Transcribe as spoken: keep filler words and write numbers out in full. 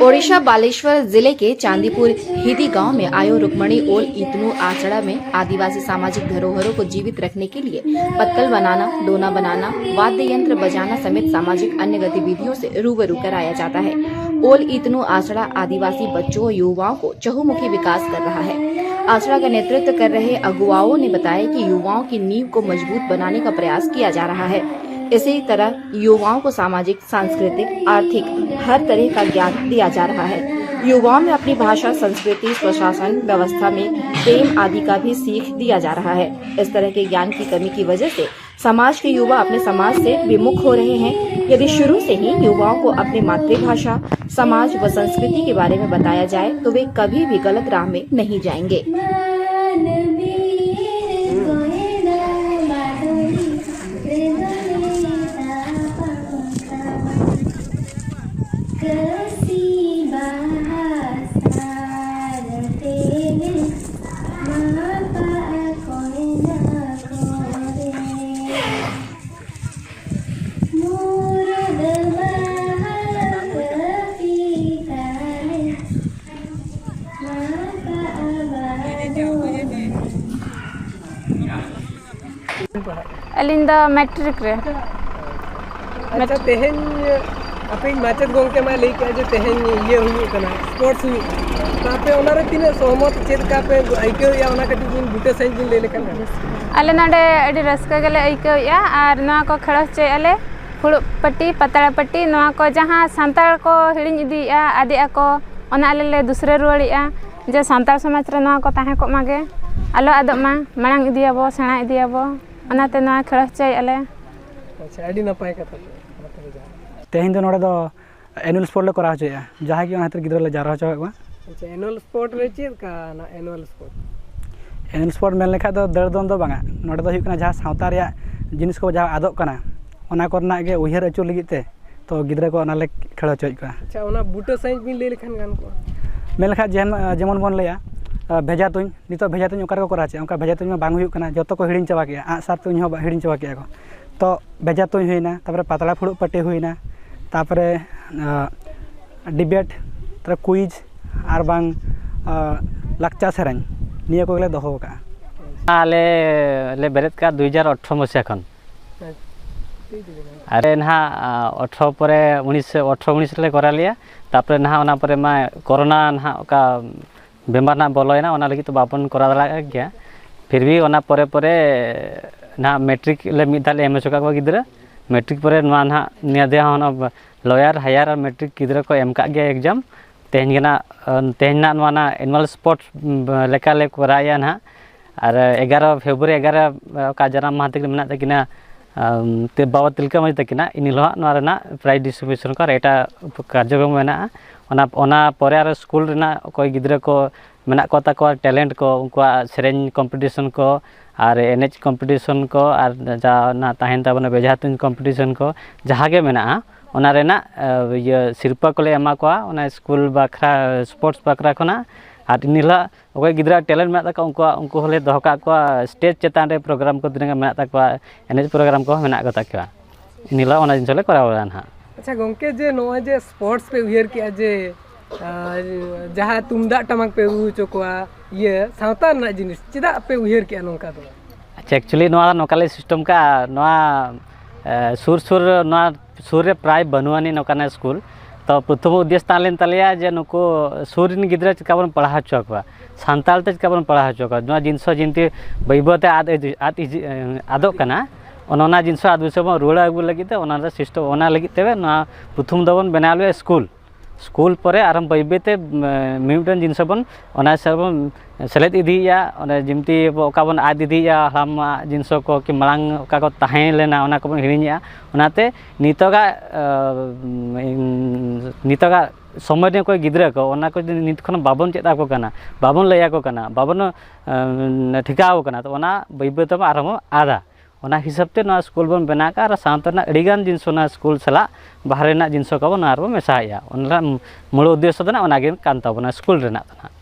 ओडिशा बालेश्वर जिले के चांदीपुर हिदी गांव में आयो रुक्मणी ओल इतनु आसड़ा में आदिवासी सामाजिक धरोहरों को जीवित रखने के लिए पत्तल बनाना, दोना बनाना, वाद्य यंत्र बजाना समेत सामाजिक अन्य गतिविधियों से रूबरू कराया जाता है। ओल इतनु आसड़ा आदिवासी बच्चों व युवाओं को चहुमुखी विकास कर रहा है। आसड़ा का नेतृत्व कर रहे अगुवाओं ने बताया कि युवाओं की नींव को मजबूत बनाने का प्रयास किया जा रहा है। इसी तरह युवाओं को सामाजिक, सांस्कृतिक, आर्थिक हर तरह का ज्ञान दिया जा रहा है। युवाओं में अपनी भाषा, संस्कृति, स्वशासन, व्यवस्था में प्रेम आदि का भी सीख दिया जा रहा है। इस तरह के ज्ञान की कमी की वजह से समाज के युवा अपने समाज से विमुख हो रहे हैं। यदि शुरू से ही युवाओं को अपनी मातृभाषा, समाज व संस्कृति के बारे में बताया जाए तो वे कभी भी गलत राह में नहीं जाएंगे। ᱟᱹᱞᱤᱧ ᱫᱚ ᱢᱮᱴᱨᱤᱠ ᱨᱮ᱾ ᱟᱪᱪᱷᱟ, ᱛᱮᱦᱮᱧ ᱟᱯᱮ ᱢᱟᱪᱮᱫ ᱜᱚᱢᱠᱮ ᱢᱟᱭ ᱞᱟᱹᱭ ᱠᱮᱜᱼᱟ ᱡᱮ ᱛᱮᱦᱮᱧ ᱤᱭᱟᱹ ᱦᱩᱭᱩᱜ ᱠᱟᱱᱟ, ᱥᱯᱳᱨᱴᱥ ᱦᱩᱭᱩᱜ ᱠᱟᱱᱟ, ᱛᱚ ᱟᱯᱮ ᱚᱱᱟᱨᱮ ᱛᱤᱱᱟᱹᱜ ᱥᱚᱦᱚᱢᱚᱛ, ᱪᱮᱫ ᱞᱮᱠᱟ ᱯᱮ ᱟᱹᱭᱠᱟᱹᱣᱮᱫᱼᱟ, ᱚᱱᱟ ᱠᱟᱹᱴᱤᱡ ᱵᱤᱱ ᱵᱩᱴᱟᱹ ᱥᱟᱺᱦᱤᱡ ᱵᱤᱱ ᱞᱟᱹᱭ ᱞᱮᱠᱷᱟᱱ ᱜᱟᱱᱚᱜᱼᱟ᱾ ᱟᱞᱮ ᱱᱚᱰᱮ ᱟᱹᱰᱤ ᱨᱟᱹᱥᱠᱟᱹ ᱜᱮᱞᱮ ᱟᱹᱭᱠᱟᱹᱣᱮᱫᱼᱟ ᱟᱨ ᱱᱚᱣᱟ ᱠᱚ ᱠᱷᱮᱞ ᱦᱚᱪᱚᱭᱮᱫᱼᱟ ᱞᱮ᱾ ᱯᱷᱩᱲᱩᱜ ᱯᱟᱹᱴᱤ, ᱯᱟᱛᱲᱟ ᱯᱟᱹᱴᱤ, ᱱᱚᱣᱟ ᱠᱚ ᱡᱟᱦᱟᱸ ᱥᱟᱱᱛᱟᱲ ᱠᱚ ᱦᱤᱲᱤᱧ ᱤᱫᱤᱭᱮᱫᱼᱟ, ᱟᱫᱮᱜᱼᱟ ᱠᱚ, ᱚᱱᱟ ᱟᱞᱮ ᱞᱮ ᱫᱩᱥᱨᱟᱹ ᱨᱩᱣᱟᱹᱲᱮᱫᱼᱟ ᱡᱮ ᱥᱟᱱᱛᱟᱲ ᱥᱚᱢᱟᱡᱽ ᱨᱮ ᱱᱚᱣᱟ ᱠᱚ ᱛᱟᱦᱮᱸ ᱠᱚᱜ ᱢᱟᱜᱮ, ᱟᱞᱚ ᱟᱫᱚᱜ ᱢᱟ, ᱢᱟᱲᱟᱝ ᱤᱫᱤᱭᱟᱵᱚ, ᱥᱮᱬᱟ ᱤᱫᱤᱭᱟᱵᱚ, ᱚᱱᱟᱛᱮ ᱱᱚᱣᱟ ᱠᱷᱮᱞ ᱦᱚᱪᱚᱭᱮᱫᱼᱟ ᱞᱮ᱾ ᱟᱪᱪᱷᱟ, ᱟᱹᱰᱤ ᱱᱟᱯᱟᱭ ᱠᱟᱛᱷᱟ᱾ ᱛᱮᱦᱮᱧ ᱫᱚ ᱱᱚᱰᱮ ᱫᱚ ᱮᱱᱩᱣᱟᱞ ᱥᱯᱳᱨᱴ ᱞᱮ ᱠᱚᱨᱟᱣ ᱦᱚᱪᱚᱭᱮᱫᱼᱟ, ᱡᱟᱦᱟᱸ ᱜᱮ ᱚᱱᱟ ᱠᱷᱟᱹᱛᱤᱨ ᱜᱤᱫᱽᱨᱟᱹ ᱞᱮ ᱡᱟᱣᱨᱟ ᱦᱚᱪᱚᱭᱮᱫ ᱠᱚᱣᱟ᱾ ᱟᱪᱪᱷᱟ, ᱮᱱᱩᱣᱟᱞ ᱥᱯᱳᱨᱴ ᱨᱮ ᱪᱮᱫ ᱞᱮᱠᱟ ᱚᱱᱟ ᱮᱱᱩᱣᱟᱞ ᱥᱯᱳᱨᱴ? ᱮᱱᱩᱣᱟᱞ ᱥᱯᱳᱨᱴ ᱢᱮᱱ ᱞᱮᱠᱷᱟᱡ ᱫᱚ ᱫᱟᱹᱲ ᱫᱚᱱ ᱫᱚ ᱵᱟᱝᱟ, ᱱᱚᱰᱮ ᱫᱚ ᱦᱩᱭᱩᱜ ᱠᱟᱱᱟ ᱡᱟᱦᱟᱸ ᱥᱟᱶᱛᱟ ᱨᱮᱭᱟᱜ ᱡᱤᱱᱤᱥ ᱠᱚ ᱡᱟᱦᱟᱸ ᱟᱫᱚᱜ ᱠᱟᱱᱟ, ᱚᱱᱟ ᱠᱚᱨᱮᱱᱟᱜ ᱜᱮ ᱩᱭᱦᱟᱹᱨ ᱟᱹᱪᱩᱨ ᱞᱟᱹᱜᱤᱫ ᱛᱮ, ᱛᱚ ᱜᱤᱫᱽᱨᱟᱹ ᱠᱚ ᱚᱱᱟ ᱞᱮ ᱠᱷᱮᱞ ᱦᱚᱪᱚᱭᱮᱫ ᱠᱚᱣᱟ᱾ ᱟᱪᱪᱷᱟ, ᱚᱱᱟ ᱵᱩᱴᱟᱹ ᱥᱟᱺᱦᱤᱡ ᱵᱤᱱ ᱞᱟᱹᱭ ᱞᱮᱠᱷᱟᱱ ᱜᱟᱱ ᱠᱚᱜᱼᱟ᱾ ᱢᱮᱱ ᱞᱮᱠᱷᱟᱡ ᱡᱮᱢ-, ᱡᱮᱢᱚᱱ ᱵᱚᱱ ᱞᱟᱹᱭᱟ, ᱟᱸ, ᱵᱷᱮᱡᱟ ᱛᱩᱧ, ᱱᱤᱛᱚᱜ ᱵᱷᱮᱡᱟ ᱛᱩᱧ ᱚᱠᱟ ᱨᱮᱠᱚ ᱠᱚᱨᱟᱣ ᱦᱚᱪᱚᱭᱟ? ᱚᱱᱠᱟ ᱵᱷᱮᱡᱟ ᱛᱩᱧ ᱢᱟ ᱵᱟᱝ ᱦᱩᱭᱩᱜ ᱠᱟᱱᱟ, ᱡᱚᱛᱚ ᱠᱚ ᱦᱤᱲᱤᱧ ᱪᱟᱵᱟ ᱠᱮᱜᱼᱟ, ᱟᱸᱜ ᱥᱟᱨ ᱛᱩᱧ ᱦᱚᱸ ᱵᱟ-, ᱦᱤᱲᱤᱧ ᱪᱟᱵᱟ ᱠᱮᱜᱼᱟ ᱠᱚ᱾ ᱛᱚ ᱵᱷᱮᱡᱟ ᱛᱩᱧ ᱦᱩᱭᱱᱟ, ᱛᱟᱨᱯᱚᱨᱮ ᱯᱟᱛᱲᱟ ᱯᱷᱩᱲᱩᱜ ᱯᱟᱹᱴᱤ ᱦᱩᱭᱱᱟ, ᱛᱟᱨᱯᱚᱨᱮ, ᱟᱸ, ᱰᱤᱵᱮᱴ, ᱛᱟᱨᱯᱚᱨᱮ ᱠᱩᱭᱤᱡᱽ ᱟᱨ ᱵᱟᱝ ᱞᱟᱠᱪᱟᱨ ᱥᱮᱨᱮᱧ, ᱱᱤᱭᱟᱹ ᱠᱚᱜᱮᱞᱮ ᱫᱚᱦᱚ ᱟᱠᱟᱫᱼᱟ᱾ ᱟᱞᱮ ᱞᱮ ᱵᱮᱨᱮᱫ ᱠᱟᱜᱼᱟ ᱫᱩ ᱦᱟᱡᱟᱨ ᱟᱴᱷᱨᱚ ᱢᱟᱥᱤᱦᱟ ᱠᱷᱚᱱ᱾ ᱟᱨᱮ ᱱᱟᱦᱟᱜ ᱟᱴᱷᱨᱚ ᱯᱚᱨᱮ ᱩᱱᱤᱥ ᱟᱴᱷᱨᱚ ᱩᱱᱤᱥ ᱨᱮᱞᱮ ᱠᱚᱨᱟᱣ ᱞᱮᱜᱼᱟ᱾ ᱛᱟᱨᱯᱚᱨᱮ ᱱᱟᱦᱟᱜ ᱚᱱᱟ ᱯᱚᱨᱮ ᱢᱟ ᱠᱚᱨᱳᱱᱟ ᱱᱟᱦᱟᱜ ᱚᱠᱟ ᱵᱮᱢᱟᱨ ᱱᱟᱦᱟᱜ ᱵᱚᱞᱚᱭᱮᱱᱟ, ᱚᱱᱟ ᱞᱟᱹᱜᱤᱫ ᱛᱮ ᱵᱟᱵᱚᱱ ᱠᱚᱨᱟᱣ ᱫᱟᱲᱮᱭᱟᱜ ᱜᱮᱭᱟ᱾ ᱯᱷᱤᱨ ᱵᱷᱤ ᱚᱱᱟ ᱯᱚᱨᱮ ᱯᱚᱨᱮ ᱱᱟᱦᱟᱜ ᱢᱮᱴᱨᱤᱠ ᱞᱮ ᱢᱤᱫ ᱫᱷᱟᱣ ᱞᱮ ᱮᱢ ᱦᱚᱪᱚ ᱠᱟᱜ ᱠᱚᱣᱟ ᱜᱤᱫᱽᱨᱟᱹ᱾ ᱢᱮᱴᱨᱤᱠ ᱯᱚᱨᱮ ᱱᱚᱣᱟ ᱱᱟᱦᱟᱜ ᱱᱤᱭᱟᱹ ᱫᱷᱟᱣ ᱦᱚᱸ ᱞᱚᱭᱟᱨ, ᱦᱟᱭᱟᱨ ᱟᱨ ᱢᱮᱴᱨᱤᱠ ᱜᱤᱫᱽᱨᱟᱹ ᱠᱚ ᱮᱢ ᱠᱟᱜ ᱜᱮᱭᱟ ᱮᱠᱡᱟᱢ᱾ ᱛᱮᱦᱮᱧ ᱜᱮ ᱱᱟᱜ ᱛᱮᱦᱮᱧ ᱱᱟᱜ ᱱᱚᱣᱟ ᱱᱟᱜ ᱮᱱᱩᱣᱟᱞ ᱥᱯᱳᱨᱴᱥ ᱞᱮᱠᱟᱞᱮ ᱠᱚᱨᱟᱣᱮᱫᱼᱟ ᱱᱟᱦᱟᱜ᱾ ᱟᱨ ᱮᱜᱟᱨᱚ ᱯᱷᱮᱵᱽᱨᱩᱣᱟᱨᱤ ᱮᱜᱟᱨᱚ ᱚᱠᱟ ᱡᱟᱱᱟᱢ ᱢᱟᱦᱟ ᱛᱟᱹᱠᱤᱱ ᱢᱮᱱᱟᱜ ᱛᱟᱹᱠᱤᱱᱟ, ᱟᱢ, ᱛᱮ-, ᱵᱟᱵᱟ ᱛᱤᱞᱠᱟᱹ ᱢᱟᱹᱡᱷᱤ ᱛᱟᱹᱠᱤᱱᱟᱜ, ᱤᱱ ᱦᱤᱞᱳᱜ ᱱᱚᱣᱟ ᱨᱮᱱᱟᱜ ᱯᱨᱟᱭᱤᱡᱽ ᱰᱤᱥᱴᱨᱤᱵᱤᱭᱩᱥᱚᱱ ᱠᱚ ᱟᱨ ᱮᱴᱟᱜ ᱠᱟᱨᱡᱚᱠᱨᱚᱢ ᱢᱮᱱᱟᱜᱼᱟ᱾ ᱚᱱᱟ, ᱚᱱᱟ ᱯᱚᱨᱮ ᱟᱨᱚ ᱥᱠᱩᱞ ᱨᱮᱱᱟᱜ ᱚᱠᱚᱭ ᱜᱤᱫᱽᱨᱟᱹ ᱠᱚ ᱢᱮᱱᱟᱜ ᱠᱚ ᱛᱟᱠᱚᱣᱟ ᱴᱮᱞᱮᱱᱴ ᱠᱚ, ᱩᱱᱠᱩᱣᱟᱜ ᱥᱮᱨᱮᱧ ᱠᱚᱢᱯᱤᱴᱤᱥᱚᱱ ᱠᱚ ᱟᱨ ᱮᱱᱮᱡ ᱠᱚᱢᱯᱤᱴᱤᱥᱚᱱ ᱠᱚ ᱟᱨ ᱡᱟ ᱚᱱᱟ ᱛᱟᱦᱮᱱ ᱛᱟᱵᱚᱱᱟ ᱵᱮᱡᱷᱟ ᱛᱩᱧ ᱠᱚᱢᱯᱤᱴᱤᱥᱚᱱ ᱠᱚ, ᱡᱟᱦᱟᱸ ᱜᱮ ᱢᱮᱱᱟᱜᱼᱟ, ᱚᱱᱟ ᱨᱮᱱᱟᱜ, ᱟᱸ, ᱤᱭᱟᱹ ᱥᱤᱨᱯᱟᱹ ᱠᱚᱞᱮ ᱮᱢᱟ ᱠᱚᱣᱟ ᱚᱱᱟ ᱥᱠᱩᱞ ᱵᱟᱠᱷᱨᱟ, ᱥᱯᱳᱨᱴᱥ ᱵᱟᱠᱷᱨᱟ ᱠᱷᱚᱱᱟᱜ᱾ ᱟᱨ ᱤᱱ ᱦᱤᱞᱳᱜ ᱚᱠᱚᱭ ᱜᱤᱫᱽᱨᱟᱹ ᱴᱮᱞᱮᱱᱴ ᱢᱮᱱᱟᱜ ᱛᱟᱠᱚᱣᱟ, ᱩᱱᱠᱩᱣᱟᱜ, ᱩᱱᱠᱩ ᱦᱚᱸᱞᱮ ᱫᱚᱦᱚ ᱠᱟᱜ ᱠᱚᱣᱟ ᱥᱴᱮᱡᱽ ᱪᱮᱛᱟᱱ ᱨᱮ, ᱯᱨᱳᱜᱨᱟᱢ ᱠᱚ ᱛᱤᱱᱟᱹᱜ ᱜᱟᱱ ᱢᱮᱱᱟᱜ ᱛᱟᱠᱚᱣᱟ, ᱮᱱᱮᱡ ᱯᱨᱳᱜᱨᱟᱢ ᱠᱚᱦᱚᱸ ᱢᱮᱱᱟᱜ ᱠᱚ ᱛᱟᱠᱚᱣᱟ᱾ ᱤᱱ ᱦᱤᱞᱳᱜ ᱚᱱᱟ ᱡᱤᱱᱤᱥ ᱞᱮ ᱠᱚᱨᱟᱣ ᱵᱟᱲᱟᱭᱟ ᱱᱟᱦᱟᱜ᱾ ᱟᱪᱪᱷᱟ ᱜᱚᱢᱠᱮ, ᱡᱮ ᱱᱚᱜᱼᱚᱭ ᱡᱮ ᱥᱯᱳᱨᱴᱥ ᱯᱮ ᱩᱭᱦᱟᱹᱨ ᱠᱮᱜᱼᱟ, ᱡᱮ, ᱟᱨ, ᱡᱟᱦᱟᱸ ᱛᱩᱢᱫᱟᱜ ᱴᱟᱢᱟᱠ ᱯᱮ ᱨᱩ ᱦᱚᱪᱚ ᱠᱚᱣᱟ, ᱤᱭᱟᱹ ᱥᱟᱶᱛᱟ ᱨᱮᱱᱟᱜ ᱡᱤᱱᱤᱥ, ᱪᱮᱫᱟᱜ ᱯᱮ ᱩᱭᱦᱟᱹᱨ ᱠᱮᱜᱼᱟ ᱱᱚᱝᱠᱟ ᱫᱚ? ᱟᱪᱪᱷᱟ, actually ᱱᱚᱣᱟ ᱱᱚᱝᱠᱟ ᱞᱮ ᱥᱤᱥᱴᱮᱢ ᱠᱟᱜᱼᱟ, ᱱᱚᱣᱟ, ᱮ, ᱥᱩᱨ ᱥᱩᱨ ᱱᱚᱣᱟ ᱥᱩᱨ ᱨᱮ ᱯᱨᱟᱭ ᱵᱟᱹᱱᱩᱜ ᱟᱹᱱᱤᱡ ᱱᱚᱝᱠᱟᱱᱟᱜ ᱥᱠᱩᱞ᱾ ᱛᱚ ᱯᱨᱚᱛᱷᱚᱢ ᱩᱫᱽᱫᱮᱥ ᱛᱟᱦᱮᱸ ᱞᱮᱱ ᱛᱟᱞᱮᱭᱟ ᱡᱮ ᱱᱩᱠᱩ ᱥᱩᱨ ᱨᱮᱱ ᱜᱤᱫᱽᱨᱟᱹ ᱪᱤᱠᱟ ᱵᱚᱱ ᱯᱟᱲᱦᱟᱣ ᱦᱚᱪᱚ ᱠᱚᱣᱟ, ᱥᱟᱱᱛᱟᱲ ᱛᱮ ᱪᱤᱠᱟ ᱵᱚᱱ ᱯᱟᱲᱦᱟᱣ ᱦᱚᱪᱚ ᱠᱚᱣᱟ᱾ ᱱᱚᱣᱟ ᱡᱤᱱᱤᱥ ᱦᱚᱸ ᱡᱤᱱᱛᱤ ᱵᱟᱹᱭ ᱵᱟᱹᱭ ᱛᱮ ᱟᱫ ᱤᱫᱤ-, ᱟᱫ ᱤᱫᱤ-, ᱟᱫᱚᱜ ᱠᱟᱱᱟ᱾ ᱚᱱ ᱚᱱᱟ ᱡᱤᱱᱤᱥ ᱦᱚᱸ ᱟᱫ ᱫᱤᱥᱚᱢ ᱵᱚᱱ ᱨᱩᱣᱟᱹᱲ ᱟᱹᱜᱩ ᱞᱟᱹᱜᱤᱫ ᱛᱮ ᱚᱱᱟ ᱨᱮ ᱥᱤᱥᱴᱮᱢ, ᱚᱱᱟ ᱞᱟᱹᱜᱤᱫ ᱛᱮ ᱱᱚᱣᱟ ᱯᱨᱚᱛᱷᱚᱢ ᱫᱚᱵᱚᱱ ᱵᱮᱱᱟᱣ ᱞᱮᱫᱼᱟ ᱥᱠᱩᱞ᱾ ᱥᱠᱩᱞ ᱯᱚᱨᱮ ᱟᱨᱦᱚᱸ ᱵᱟᱹᱭ ᱵᱟᱹᱭ ᱛᱮ, ᱮᱸ, ᱢᱤᱢᱤᱫᱴᱟᱝ ᱡᱤᱱᱤᱥ ᱵᱚᱱ ᱚᱱᱟ ᱥᱟᱶ ᱵᱚᱱ ᱥᱮᱞᱮᱫ ᱤᱫᱤᱭᱮᱫᱼᱟ᱾ ᱚᱸᱰᱮ ᱡᱤᱢᱛᱤ ᱟᱵᱚ ᱚᱠᱟ ᱵᱚᱱ ᱟᱫ ᱤᱫᱤᱭᱮᱫᱼᱟ, ᱦᱟᱲᱟᱢᱟᱜ ᱡᱤᱱᱤᱥ ᱠᱚ ᱠᱤ ᱢᱟᱲᱟᱝ ᱚᱠᱟ ᱠᱚ ᱛᱟᱦᱮᱸ ᱞᱮᱱᱟ, ᱚᱱᱟ ᱠᱚᱵᱚᱱ ᱦᱤᱲᱤᱧᱮᱫᱼᱟ᱾ ᱚᱱᱟᱛᱮ ᱱᱤᱛᱚᱜᱟᱜ, ᱮᱸ, ᱱᱤᱛᱚᱜᱟᱜ ᱥᱚᱢᱚᱭ ᱨᱮᱱ ᱚᱠᱚᱭ ᱜᱤᱫᱽᱨᱟᱹ ᱠᱚ, ᱚᱱᱟ ᱠᱚ ᱡᱩᱫᱤ ᱱᱤᱛ ᱠᱷᱚᱱ ᱵᱟᱵᱚᱱ ᱪᱮᱫ ᱟᱠᱚ ᱠᱟᱱᱟ, ᱵᱟᱵᱚᱱ ᱞᱟᱹᱭ ᱟᱠᱚ ᱠᱟᱱᱟ, ᱵᱟᱵᱚᱱ, ᱮᱸ, ᱴᱷᱤᱠᱟᱹ ᱟᱠᱚ ᱠᱟᱱᱟ, ᱛᱚ ᱚᱱᱟ ᱵᱟᱹᱭ ᱵᱟᱹᱭ ᱛᱮᱵᱚᱱ ᱟᱨᱦᱚᱸ ᱵᱚᱱ ᱟᱫᱟ᱾ ᱚᱱᱟ ᱦᱤᱥᱟᱹᱵ ᱛᱮ ᱱᱚᱣᱟ ᱥᱠᱩᱞ ᱵᱚᱱ ᱵᱮᱱᱟᱣ ᱠᱟᱜᱼᱟ ᱟᱨ ᱥᱟᱶᱛᱟ ᱨᱮᱱᱟᱜ ᱟᱹᱰᱤᱜᱟᱱ ᱡᱤᱱᱤᱥ ᱚᱱᱟ ᱥᱠᱩᱞ ᱥᱟᱞᱟᱜ ᱵᱟᱦᱨᱮ ᱨᱮᱱᱟᱜ ᱡᱤᱱᱤᱥ ᱠᱚ ᱵᱚᱱ ᱱᱚᱣᱟ ᱨᱮᱵᱚᱱ ᱢᱮᱥᱟᱭᱮᱫᱼᱟ᱾ ᱚᱱᱟ ᱨᱮᱱᱟᱜ ᱢᱩᱞ ᱩᱫᱽᱫᱮᱥᱥᱚ ᱫᱚ ᱱᱟᱜ ᱚᱱᱟ ᱜᱮ ᱠᱟᱱ ᱛᱟᱵᱚᱱᱟ, ᱥᱠᱩᱞ ᱨᱮᱱᱟᱜ ᱫᱚ ᱱᱟᱜ᱾